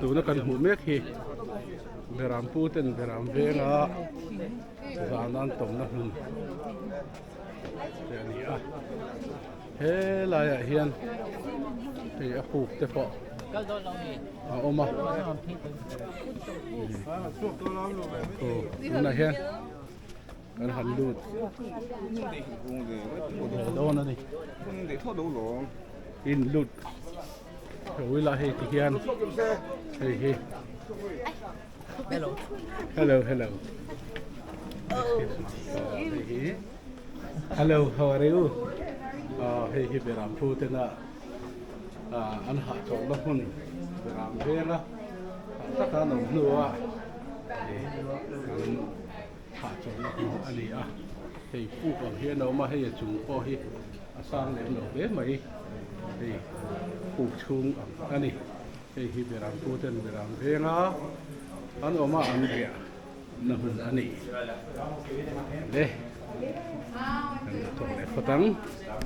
Tuna kan hmuh mek hi Beram pu ten Beram venga zan an tawmna hmun te a ni a. He laiah hian hei a puk te pawh a awm a. Aw tunah hian kan han lut ve dawn a ni. In lut ila hei ti hian hei hi hello hello hei hi hello how are you hei hi beram phu tena an hahchawlhna hmun beram venga hah taka an awm hnua an hahchawlhna hmun a ni a hei puk ang hian a awm a hei a chung pawh hi a sang lem lo hle mai hei puk chhung ang a ni hei hi beram pu ten beram venga an awm a an riah na hmun a ni le kan la thawk leh phawt ang.